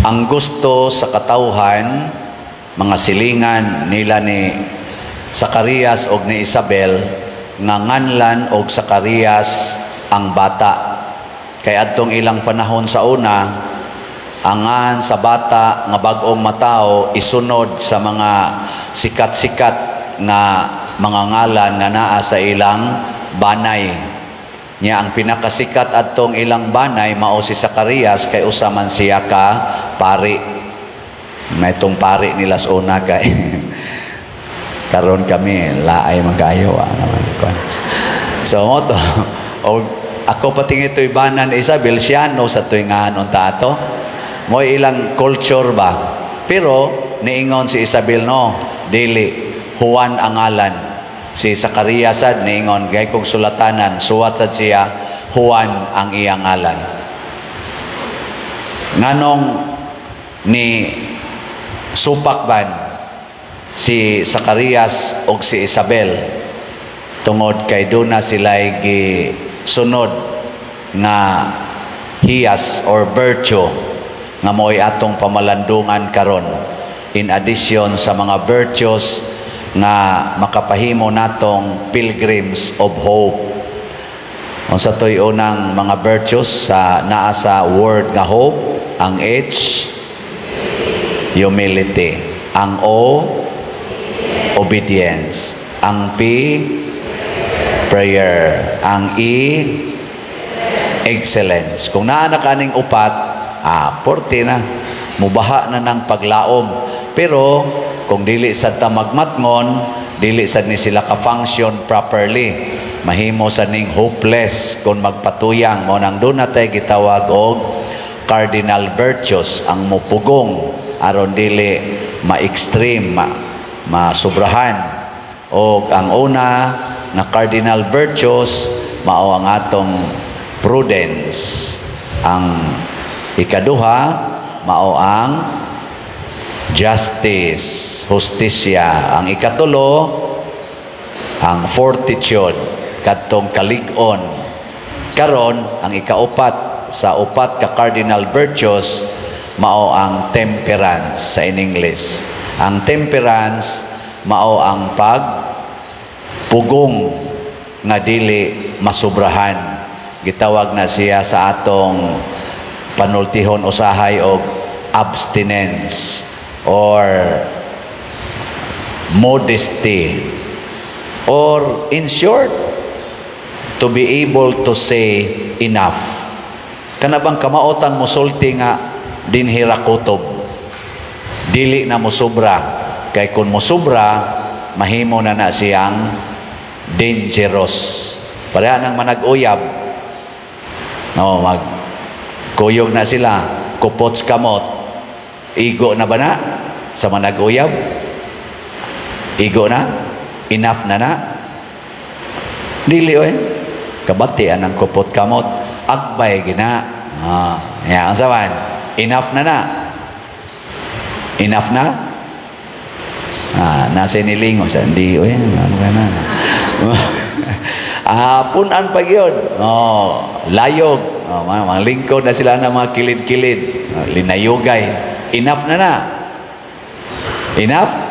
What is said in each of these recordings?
Ang gusto sa katawhan, mga silingan nila ni Zacarias og ni Isabel, nga nganlan og Zacarias ang bata. Kay adtong ilang panahon sa una, ang ngan sa bata nga bag-ong matao isunod sa mga sikat-sikat nga mga ngalan nga naa sa ilang banay. Nya ang pinakasikat adtong ilang banay mao si Zacarias kay usa man siya ka pari. Na itong pari nila sa una kay karon kami laay man kayo naman kon. So mo to og ako pati ito'y banan ni Isabel, siya no sa tuwing ngan unta ato. Mo ilang culture ba. Pero niingon si Isabel, "No, dili, Juan ang ngalan." Si Zacarias sad niingon, "Gay kong sulatanan," suwat sad siya, "Juan ang iyang ngalan." Nganong ni supak ban si Zacarias og si Isabel? Tungod kay duna sila'y gisunod nga hiyas or virtue nga mo'y atong pamalandungan karon, in addition sa mga virtues nga makapahimo natong pilgrims of hope. Unsa to'y unang mga virtues sa naa sa word nga hope? Ang H, humility. Ang O, obedience. Ang P, prayer. Ang E, excellence. Kung naa na kaning upat, porte na. Mubaha na ng paglaom. Pero kung dili sad ta magmatngon, dili sad ni sila ka-function properly. Mahimo sad ning hopeless kung magpatuyang. Mo nang doon natay gitawag og cardinal virtues ang mupugong aron dili ma-extreme, masubrahan. Og ang una nga cardinal virtues mao ang atong prudence. Ang ikaduha mao ang justice, hustisya. Ang ikatulo, ang fortitude, kadtong kalig-on. Karon, ang ikaupat sa upat ka cardinal virtues mao ang temperance sa in English. Ang temperance mao ang pag pugong nga dili masubrahan. Gitawag na siya sa atong panultihon usahay og abstinence or modesty or, in short, to be able to say enough. Kana bang kamaotang musulti nga dinhi ra kutob, dili na mosobra, kay kung mosobra, mahimo na na siyang dangerous. Pareha ng manag-uyab, no, mag kuyog na sila, kupot kamot, igo na ba na sa manag-uyab? Igo na? Enough na na? Dili oy. Kabati ang kupot kamot, agbay gina. Ya, ang saban, enough na na? Enough na? Nasa nilingon sa hindi oy, ano ka na? Punan pa gyud. Oh, layog. Oh, mga lingkod na sila ng mga kilid-kilid. Oh, linayugay. Enough na na? Enough?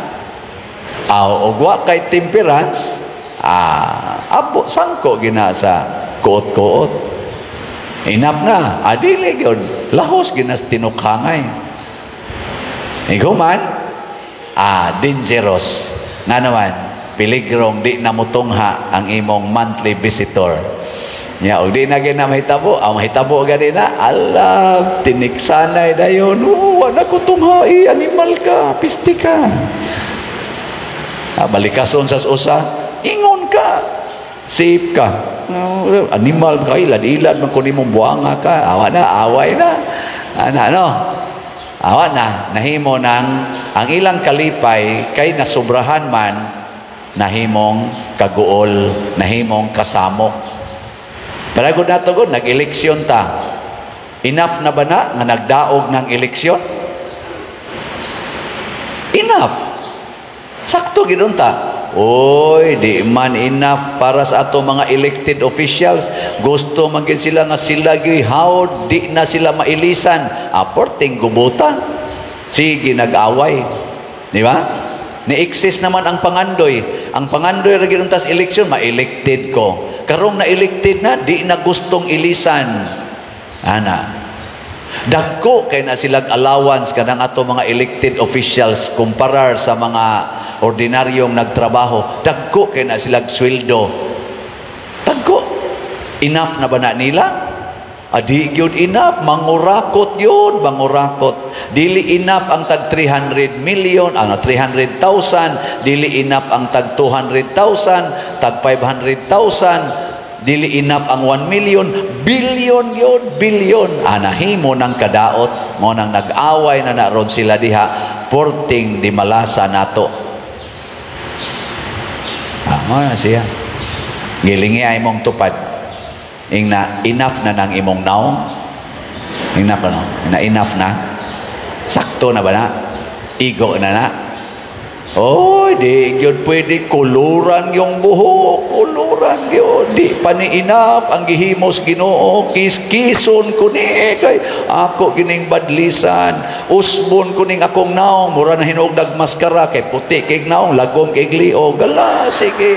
Og wa kay temperance, abo sangko gina sa kuot-kuot. Enough na. Adili gyud. Lahos gina sa tinukhangay. Iguman, dangerous. Nga naman, piligrong di na mutungha ang imong monthly visitor. Ya, og di na gina mahitabo, ang mahitabo gani na, ala, tiniksanay dayon, oh, wala ko tunghai, animal ka, pisti ka. Balikason sa usa, ingon ka, safe ka. Animal ka, ilad-ilad man kun imong buanga ka, awa na, away na. Ana, ano? Awa na, nahimo ng ang ilang kalipay kay nasubrahan man, nahimong kaguol, nahimong kasamok. Palagod na gud, nag-eleksyon ta. Enough na ba na nga nagdaog ng eleksyon? Enough. Sakto gid unta. Oy, di man enough para sa ato mga elected officials. Gusto man gyud sila nga sila gyud hawd, di na sila mailisan. Aporting gubuta. Sige, nag-away. Di ba? Ni-exist naman ang pangandoy. Ang pangandoy ra gyud tas election, ma-elected ko. Karong na-elected na, di na gustong ilisan. Ana. Dagko kay na silang allowance kanang ato mga elected officials kumparar sa mga ordinaryong nagtrabaho. Dagko kay na silang sweldo. Dagko. Enough na ba na nila? Adi gyud enough, mangurakot yun, mangurakot. Dili enough ang tag 300 million, ang 300,000, dili enough ang tag 200,000, tag 500,000, dili enough ang 1 million, billion yun, billion. Anahimo ng kadaot, mo nang nag-away na naron sila diha, porting di malasa nato. Ah, mo na siya. Gilingi ay mong tupad. Ingna enough na nang imong naong. Ingna ko no. Ingna enough na. Sakto na ba na? Igo na na. Oy, di gyud pwede kuluran yung buhok, kuluran gyud. Di pa ni enough ang gihimos Ginoo, kiskison ko ni kay ako gining badlisan. Usbon ko ning akong naong, mura na hinuog nagmaskara kay puti kay naong, lagom kay liog. Gala, sige.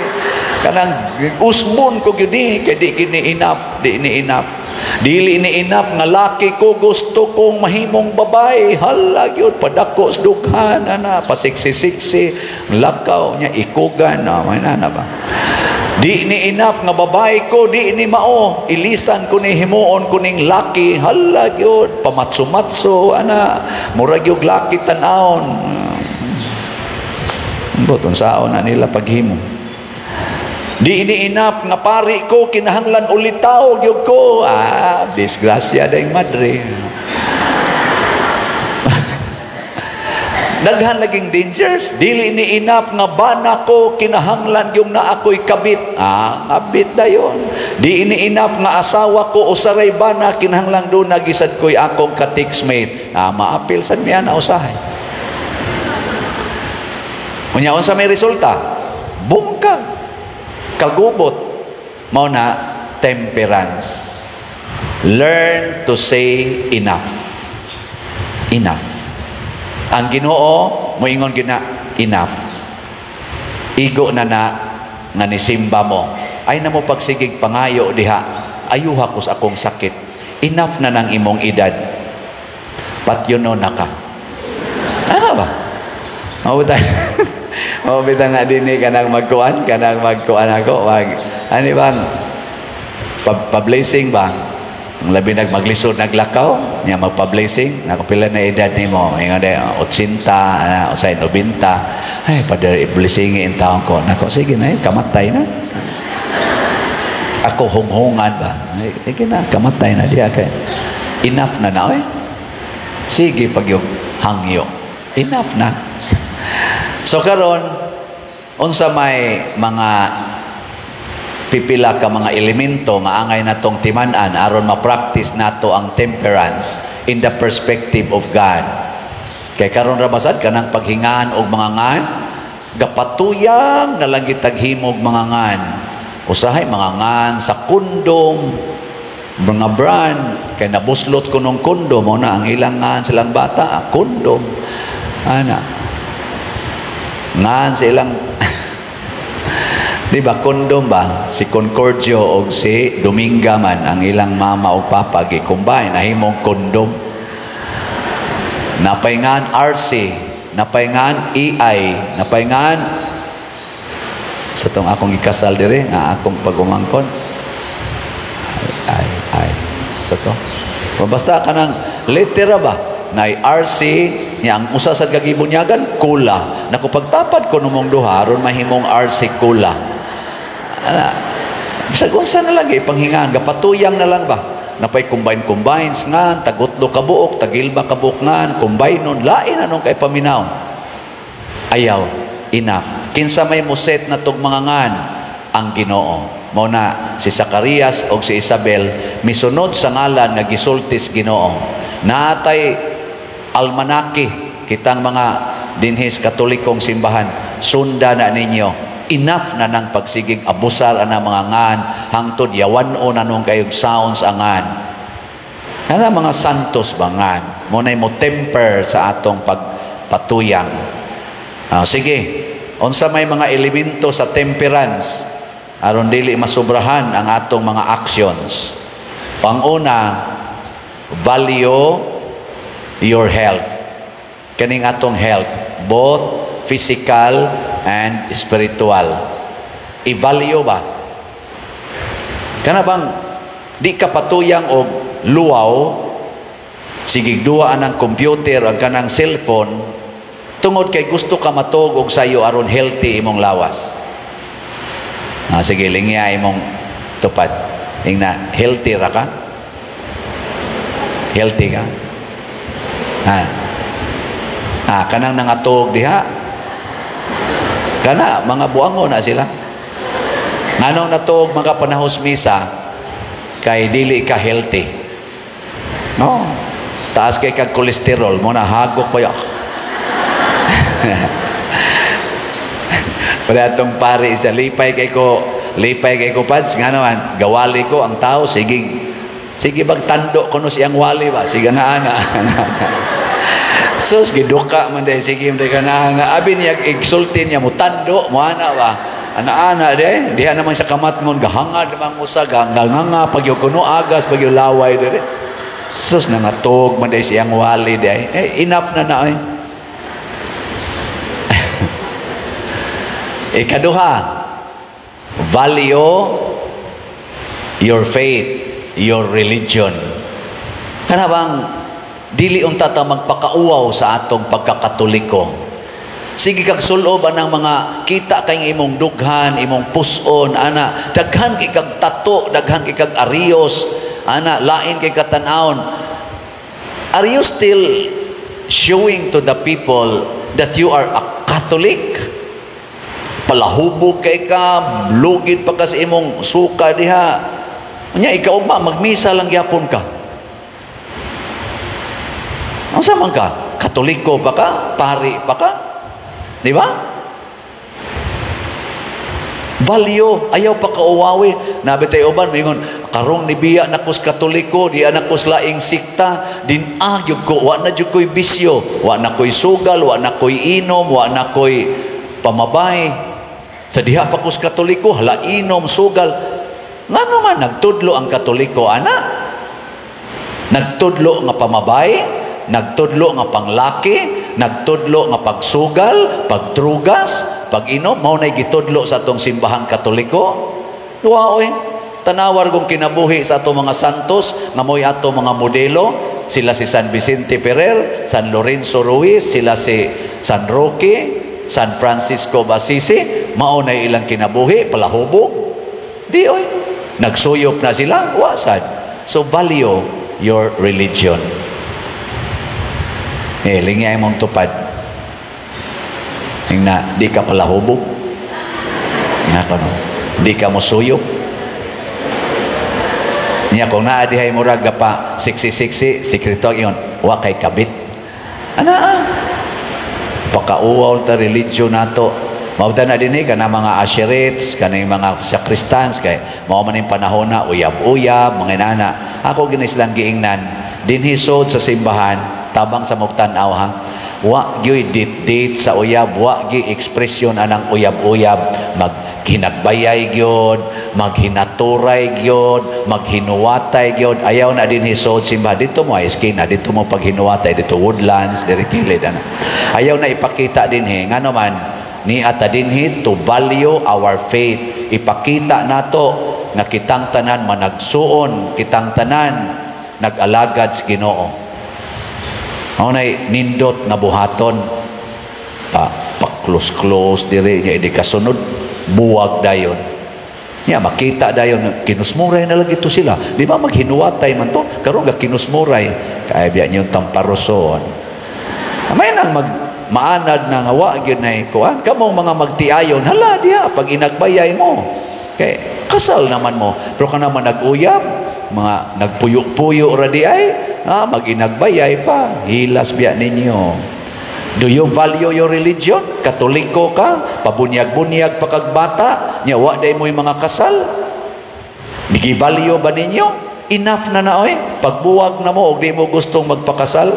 Kanang usbon ko gyud ni kay di kini enough, di ni enough. Dili ni enough nga laki ko, gusto kong mahimong babae. Hala gyud, padako sa dughan ana, pasiksi-siksi lakaw niya, ikugan na may na ba. Di ni enough nga babae ko, di ni mao, ilisan ko ni, himuon ko ning laki. Hala gyud, pamatso-matso ana, murag yung laki tan-awon. But unsaon na nila paghimo. Di ini enough nga pari ko, kinahanglan ulitaw gyud ko. Ah, disgrasya dayng madre. Daghan laging dangers. Dili ni enough nga bana ko, kinahanglan yung na ako'y kabit. Ah, kabit dayon. Di ini enough nga asawa ko usaray bana, kinahanglan do nagisad ko'y akong ka-textmate. Ah, maapil sad miya na usahay. Unya unsa may resulta? Bungkag. Kagubot. Mao na temperance. Learn to say enough. Enough. Ang Ginoo moingon gina enough. Igo na na nga nisimba mo. Ay na mo pagsigig pangayo diha. Ayuha ko sa akong sakit. Enough na nang imong edad. Patyono na ka. Ano ba? Mao bitaw na dinhi kanang magkuan ako, mag ani bang pa-blessing ba? Ang labi nag maglisod naglakaw, niya magpa-blessing, nakapila na edad nimo, ingon day 80, ana usay 90. Ay, padre, i-blessing in taon ko. Nako, sige na, eh, kamatay na. Ako hunghungan ba? Ay, sige na, kamatay na diya kay. Enough na na, eh. Sige pag yung hangyo. Enough na. So karon, unsa may mga pipila ka mga elemento nga angay natong timan-an aron ma-practice nato ang temperance in the perspective of God? Kay karon ra basad kanang paghingaan og mga ngan, gapatuyang na lang gitaghimog mga ngan. Usahay mga ngan sa kondom, mga brand, kay nabuslot ko nung kondom, mo na ang ilang ngan silang bata, kondom. Ana. Ngan sa ilang di ba kondom ba? Si Concordio og si Dominga man ang ilang mama o papa gi-combine nahimong kondom. Napayngan RC, napayngan EI, napayngan sa tong akong ikasal dire nga akong pagumangkon. Ay ay ay sa to. Basta kanang litera ba? Nay RC niya ang usa sa gagibunyagan kula. Naku pagtapad ko numong duha aron mahimong RC kula. Ana, bisag unsa na lang ipanghingaan, gapatuyang na lang ba? Napay combine combines ngan, tagutlo ka buok, tagilba ka buok ngan, combine nun, lain na nung kay paminaw. Ayaw, enough. Kinsa may muset na tog mga ngan? Ang Ginoo. Mao na si Zacarias og si Isabel misunod sa ngalan nga gisultis Ginoo. Natay almanaki kitang mga dinhis Katolikong simbahan, sunda na ninyo. Enough na nang pagsigig abusar ana mga ngan hangtod yawan-o na nung kayog sounds angan. Kana mga santos ba ngan? Mo mo temper sa atong pagpatuyang. Sige, unsa may mga elemento sa temperance aron dili masubrahan ang atong mga actions? Panguna, value your health. Kaning atong health, both physical and spiritual. I-value ba? Kana bang di ka patuyang og luwaw, sige duwa ang computer ang kanang cellphone tungod kay gusto ka matug og sayo aron healthy imong lawas? Sige, lingya imong tupad. Ingna, healthy ra ka? Healthy ka? Ha? Kanang nangatog diha. Kana, mga buango na sila. Nganong natuog mga panahos misa, kay dili ka healthy. No. Taas kay kag kolesterol mo na hagok pa yak. Pero atong pare sa lipay kay ko pads nga naman gawali ko ang tao, sige sige bagtando kuno siyang wali ba, sige na ana. Sus, giduka man day, sige man day ka na ana. Abi niya igsulti niya mo tando mo ana ba. Ana-ana de, diha naman sa kamat ngon gahangad man usa ganganga pag kuno agas pag laway dire. Sus, nangatog man day siyang wali day. Eh, enough na na eh. Ikaduha, value your faith, your religion. Kana bang dili unta ta magpakauwaw sa atong pagkakatoliko. Sige kag sulob anang mga kita kay imong dughan, imong puson, ana, daghan kay kag tato, daghan kay kag arios, ana, lain kay katan-awon. Are you still showing to the people that you are a Catholic? Palahubog kay ka, lugid pa ka sa imong suka diha. Nya ikaw ba magmisa lang gyapon ka? Unsa man ka? Katoliko pa ka? Pari pa ka? Di ba? Value, ayaw pa kauwawi. Nabi tayo uban, mingon, karong ni biya na kus Katoliko, di na kus laing sikta, din gyud ko, wa na jud ko'y bisyo, wa na ko'y sugal, wa na ko'y inom, wa na ko'y pamabay. Sa diha pa kus Katoliko, hala inom, sugal. Ngano man nagtudlo ang Katoliko, ana? Nagtudlo nga pamabay, nagtudlo nga panglaki, nagtudlo nga pagsugal, pagtrugas, pag-inom, mao nay gitudlo sa atong simbahang Katoliko. Duwa oy, tanawar kong kinabuhi sa atong mga santos, nga mo'y ato mga modelo, sila si San Vicente Ferrer, San Lorenzo Ruiz, sila si San Roque, San Francisco Basisi, mao nay ilang kinabuhi, palahubog. Di oy, nagsuyop na sila, wasad. So value your religion. Eh, lingay mong tupad. Ingna, di ka palahubog. Nga no? Di ka musuyop. Niya, kung naa dihay murag pa, siksi-siksi, sikreto yun, wa kay kabit. Ana, ah. Pakauwaw ta religion nato. Mauta na din eh, kana mga asherets, kana yung mga sakristans, kay mao man yung panahon na, uyab-uyab, mga inana. Ako gini silang giingnan, dinhisod sa simbahan, tabang sa mugtan-aw ha. Wa gyoy dit-dit sa uyab, wa gyoy ekspresyon anang uyab-uyab, maghinagbayay gyud, maghinaturay gyud, maghinuwatay gyud. Ayaw na din hisod simbahan. Dito mo ay eskina, dito mo paghinuwatay, dito Woodlands, diri kilid ana. Ayaw na ipakita dinhi ngano man ni ata dinhi to value our faith. Ipakita nato nga kitang tanan managsuon, kitang tanan nag-alagad sa Ginoo. Mao nay nindot nga buhaton pa pa-close-close dire nya di kasunod buwag dayon. Nya makita dayon kinusmuray na lang ito sila. Di ba maghinuwatay man to? Karon ga kinusmuray kay biya niyo tamparoson. May nang mag maanad na nga wa gyud nay kuan kamong mga magtiayon hala diha pag inagbayay mo. Kay kasal naman mo. Pero kana man nag-uyab, mga nagpuyo-puyo ra di ay, maginagbayay pa, hilas biya ninyo. Do you value your religion? Katoliko ka, pabunyag-bunyag pa kag bata, nya wa day mo'y mga kasal. Gi-value ba ninyo? Enough na na oy. Pagbuwag na mo og di mo gustong magpakasal,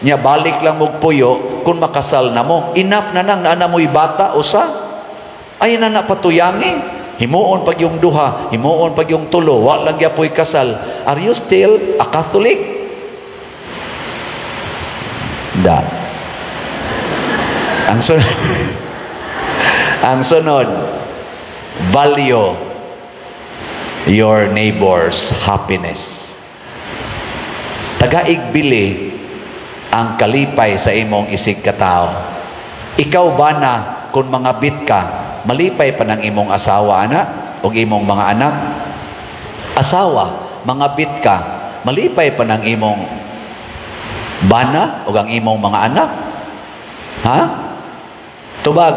nya balik lang mo puyo kung makasal na mo. Enough na nang naa mo'y bata usa. Ay na na patuyangi. Himuon pag yung duha, himuon pag yung tulo, wa lang gyapoy kasal. Are you still a Catholic? Da. Ang sunod, value your neighbor's happiness. Tagaig bili ang kalipay sa imong isig katao. Ikaw ba na kung mga bit ka, malipay pa ng imong asawa ana o imong mga anak? Asawa, mga bit ka, malipay pa ng imong bana o ang imong mga anak? Ha? Tubag.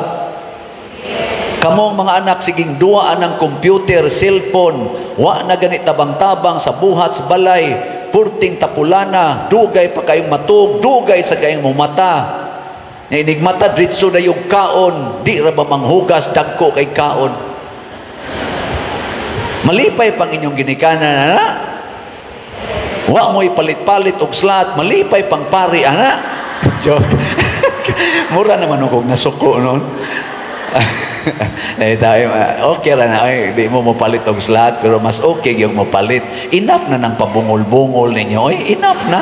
Kamong mga anak, siging duwa ng computer, cellphone, wa na gani tabang-tabang sa buhat sa balay, purting tapulana, dugay pa kayong matug, dugay sa kayong mumata. Nga inigmata, dritso na yung kaon, di ra ba manghugas, dagko kay kaon. Malipay pang inyong ginikanan, ana. Wa mo'y palit-palit og slot, malipay pang pari, ana. Joke. Mura naman akong nasuko noon. Eh, tayo, okay ra na, ay, di mo mopalit og slot, pero mas okay yung mopalit. Enough na ng pabungol-bungol ninyo. Ay, enough na.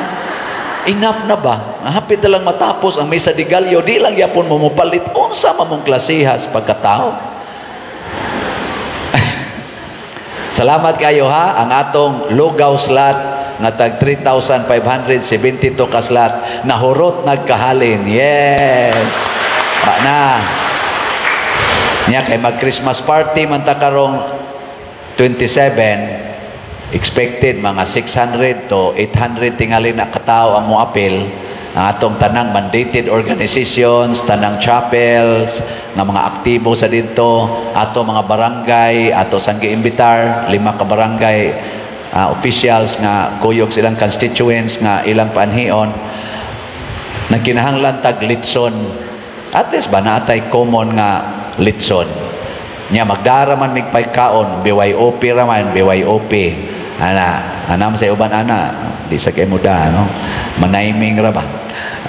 Enough na ba? Hapit na lang matapos ang Misa de Gallo, di lang yapon mo mopalit. Unsa man mong klasehas pagkatao? Salamat kayo ha. Ang atong lugaw slot nga tag 3,572 ka slot nahurot nagkahalin. Yes. Pa na. Nya kay mag Christmas party man ta karong 27, expected mga 600 to 800 tingali na katao ang moapil. Ang atong tanang mandated organizations, tanang chapels nga mga aktibo sa dito, ato mga barangay, ato sang giimbitar lima ka barangay officials nga kuyog silang constituents nga ilang paanhion, nagkinahanglan tag litson. At least ba naatay common nga litson. Nya magdara man mig pagkaon, BYOP ra man, BYOP. Ana, ana man sa uban ana, di sa kay muda no. Manaiming ra ba.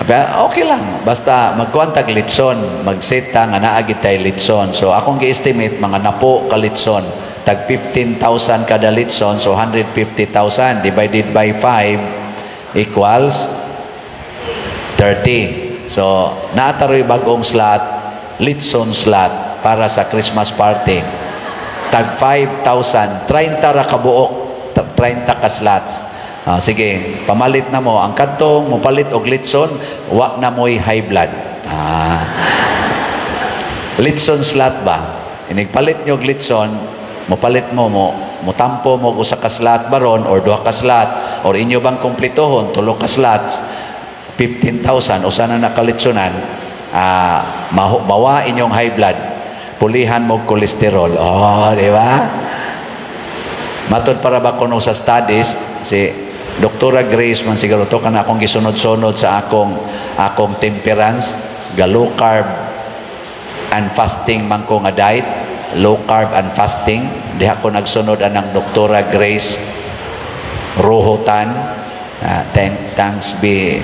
Pero okay lang, basta magkuan tag litson, magseta nga naa gid tay litson. So akong gi-estimate mga napo ka litson, tag 15,000 kada litson, so 150,000 divided by 5 equals 30. So naataroy bag-ong slot, litson slot para sa Christmas party. Tag 5,000, 30 ra kabuok, 30 ka slots. Sige, pamalit na mo. Ang kadtong mopalit og litson, wa na mo'y high blood. Litson slot ba? Inigpalit nyo og litson, mopalit mo mo, motampo mo og usa ka slot baron or duha ka slot or inyo bang kumpletohon tulo ka slots, 15,000 usa na nakalitsonan, mawa inyong high blood, pulihan mo kolesterol. Oh, di ba? Matod para ba kuno sa studies si Doktora Grace man siguro to kana akong gisunod-sunod sa akong temperance, ga low carb and fasting man ko nga diet, low carb and fasting. Diha ko nagsunod anang Doktora Grace Rohotan. Thanks be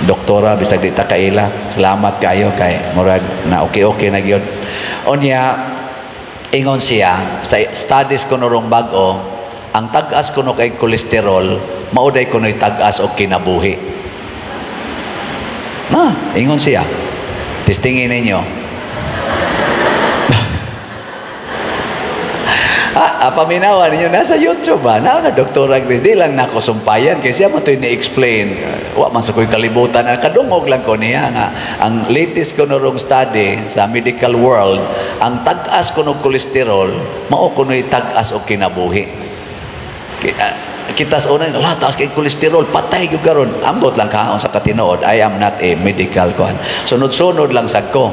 Doktora, bisag di ta kaila. Salamat kayo kay murag na okay na gyud. Unya ingon siya sa studies kuno rong bag-o, ang tag-as kuno kay kolesterol mao day kuno'y tag-as og kinabuhi. Na, ingon siya. Testingin ninyo. Paminawan ninyo nasa YouTube ba? Na na Doktora Grace, di lang nako sumpayan kay siya mo to'y ni-explain. Wa man sa ko'y kalibutan. Ang kadungog lang ko niya nga ang latest kuno rong study sa medical world, ang tag-as kuno kolesterol mao kuno'y tag-as og kinabuhi. Kita sa una, la taas kay kolesterol, patay gyud karon. Ambot lang kaon sa katinood. I am not a medical kuan. Sunod-sunod lang sad ko.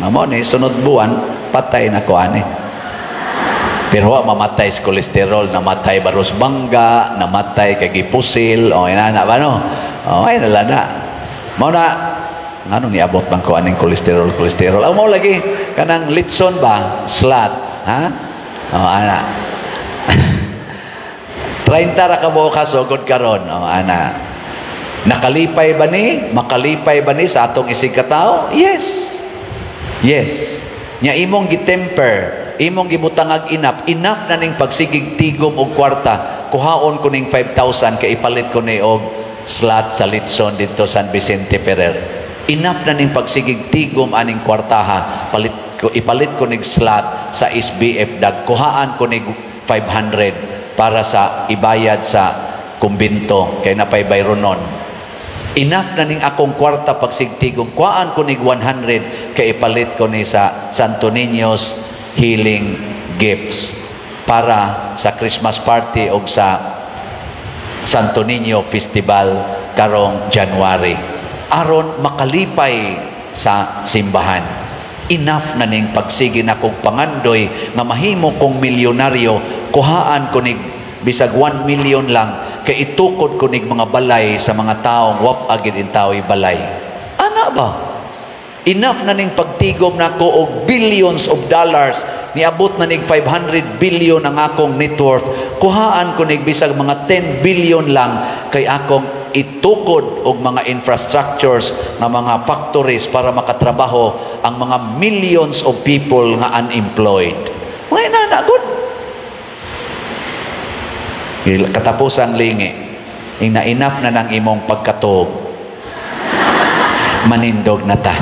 Amo ni sunod buwan patay na ko ani. Pero wa mamatay sa kolesterol, namatay baros bangga, namatay kay gipusil, o inana ba no? O ay nala na. Mao na Ngano niabot man ko aning cholesterol, cholesterol? Aw, mao lagi kanang litson ba? Slot, ha? Oh, ana. 30 ra ka buok sugod karon. Oh, ana. Nakalipay ba ni? Makalipay ba ni sa atong isig katao? Yes. Yes. Nya imong gitemper, imong gibutangag enough, enough na ning pagsigig tigom og kwarta. Kuhaon ko ning 5,000 kay ipalit ko ni og slot sa litson didto San Vicente Ferrer. Enough na ning pagsigig tigom aning kwartaha. Palit ko, ipalit ko nig slot sa SBF dag. Kuhaan ko nig 500 para sa ibayad sa kumbinto kay napay bayronon. Enough na ning akong kwarta pagsigtigom. Kuhaan ko nig 100 kay ipalit ko ni sa Santo Niño's Healing Gifts para sa Christmas party o sa Santo Niño Festival karong January. Aron makalipay sa simbahan. Enough na ning pagsige na kong pangandoy nga mahimo kong milyonaryo, kuhaan ko nig bisag 1 million lang kay itukod ko nig mga balay sa mga taong wa pa gid intawoy balay. Ana ba? Enough na ning pagtigom nako og billions of dollars, niabot na nig 500 billion ang akong net worth. Kuhaan ko nig bisag mga 10 billion lang kay akong itukod og mga infrastructures nga mga factories para makatrabaho ang mga millions of people nga unemployed. Mga inana gud. Katapusang lingi, ina enough na ng imong pagkatog. Manindog na ta.